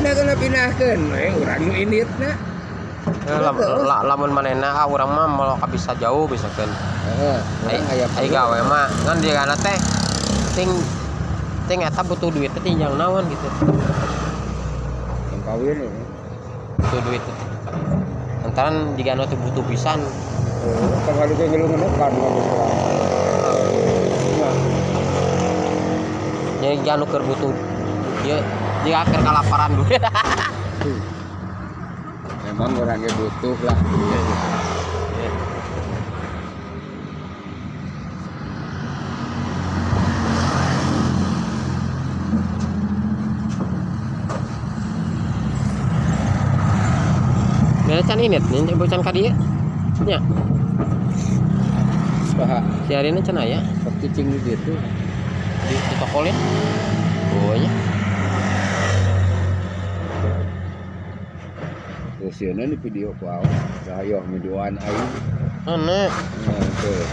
Manehna kana pindahkeun we urang nu inditna. Lamun manehna ah urang mah moal bisa jauh bisa kan. Heeh, urang aya Ai gawe mah ngan dia teh ting ting eta butuh duit teh tinjang naon gitu. Yang kawin ya. Butuh duit teh. Lantaran jika anu teh butuh pisan. Oh, kamari ge ngeluh ngenekan ka urang. Nah, Nya jika anu keur butuh ieu jika keur kalaparan duit. Memang urang ge butuh lah. Beda can init nih, bocan ka dieu. Nya, Saha si Arina can aya sok cicing di ditu. Di tokolin. Oh nya. Terus sieuna di video ku awak. Hayoh videoan aing. Mana? Nah, tuh.